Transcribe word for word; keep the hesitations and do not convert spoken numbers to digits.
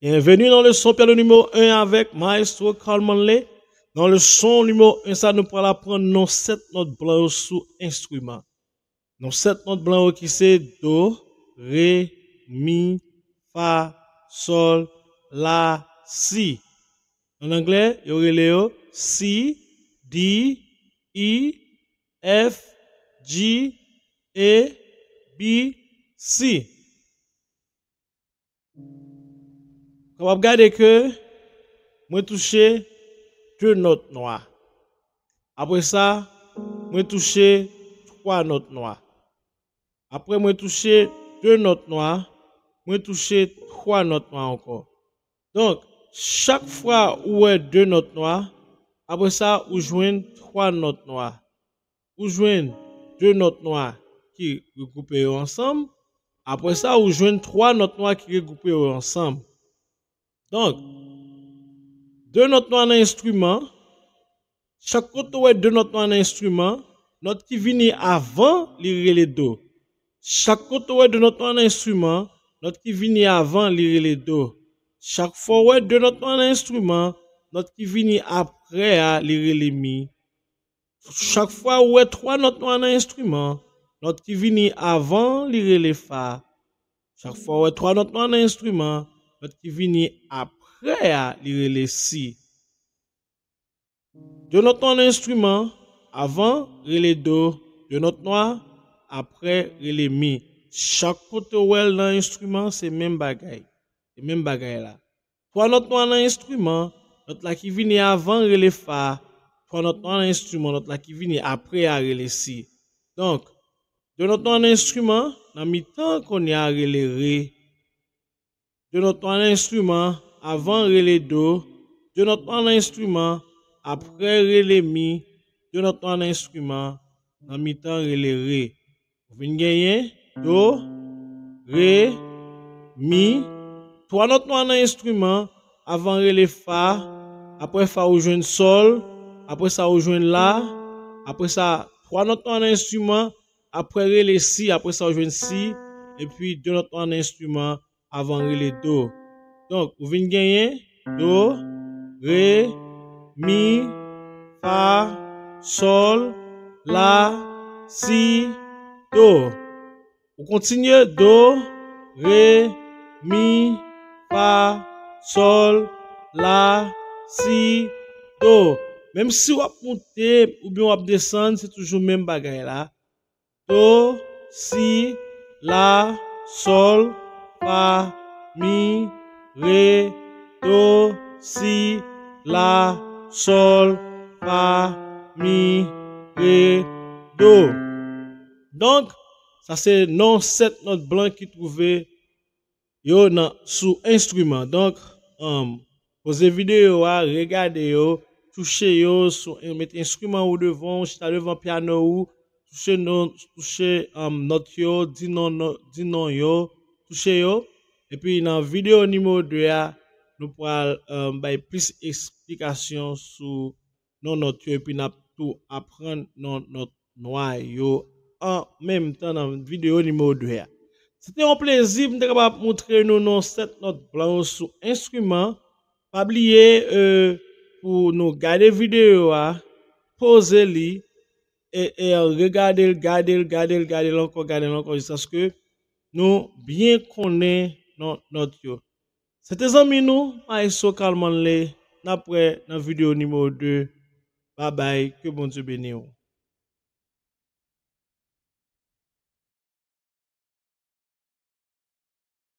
Byenveni nan leson pyano nimewo en avèk Maestro Carl Manley. Nan leson nimewo en sa, nou pral aprann non sèt nòt blan yo sou enstriman. Non sèt nòt blan yo ki se do, re, mi, fa, sòl, la, si. An anglè, yo rele yo C, D, E, F, G, A, B, C. Kapab gade ke mwen touche de nòt nwa. Apre sa, mwen touche twa nòt nwa. Apre mwen touche de nòt nwa, mwen touche twa nòt nwa ankò. Donk, chak fwa ou wè de nòt nwa, apre sa ou jwenn twa nòt nwa. Ou jwenn de nòt nwa ki regwoupe yo ansanm. Apre sa, ou jwenn twa nòt nwa ki regwoupe yo ansanm. Donk, de nòt nwa nan enstriman, chak kote w wè de nòt nwa nan enstriman, nòt ki vini avan li rele do. Chak kote w wè de nòt nwa nan enstriman, nòt ki vini avan li rele do. Chak fwa w wè de nòt nwa nan enstriman, nòt ki vini apre a li rele mi. Chak fwa ou wè twa nòt nwa nan enstriman, nòt ki vini avan li rele fa. Chak fwa ou wè twa nòt nwa nan enstriman, nòt ki vini apre a li rele si. De nòt nwa nan enstriman, avan rele do, de nòt nwa, apre rele mi. Chak kote ou wè l nan enstriman, se menm bagay. Se menm bagay la. Twa nòt nwa nan enstriman, nòt la ki vini avan rele fa. Twa nòt nwa nan enstriman, nòt la ki vini apre a rele si. Donk, de nòt nwa nan enstriman, nan mitan kounye a rele re. De nòt nwa nan enstriman, avan rele do. De nòt nwa nan enstriman, apre rele mi. De nòt nwa nan enstriman, nan mitan rele re. Ou vin genyen do, re, mi, twa nòt nwa nan enstriman, avan rele fa, apre fa ou jwenn sòl, apre sa ou jwenn la, apre sa twa nòt nwa nan enstriman, apre rele si, apre sa ou jwenn si, epi de nòt nwa nan enstriman, avan rele do. Donk, ou vin genyen do, re, mi, fa, sòl, la, si, do. Ou kontinye do, re, mi, fa, sòl, la, si, do. Menm si w ap monte oubyen w ap desann, se toujou menm bagay la. Do, si, la, sòl, fa, mi, re, do, si, la, sòl, fa, mi, re, do. Donk, sa se non sèt nòt blan ki twouve yo nan, sou enstriman. Donk, um, poze videyo a, regade yo, touche yo, sou, mete enstriman ou devan w, chita devan pyano ou, touche non, touche, um, nòt yo, di non, non, di non yo, touche yo. Epi nan videyo nimewo de a, nou pral, um, bay plis eksplikasyon sou non nòt yo, epi n ap tou aprann non nòt nwa yo an menm tan nan videyo nimewo de a. Se te yon plezi pou m te kapab montre nou non sèt nòt blan yo sou enstriman. Pa bliye, e, pou nou gade videyo a, poze li, e, e regade l, gade l, gade l, gade l ankò, gade l ankò, jiskaske nou byen konnen non nòt yo. Se te zanmi nou, Maestro Carl Manley. N ap wè nan videyo nimewo de. Babay, ke Bondye beni w.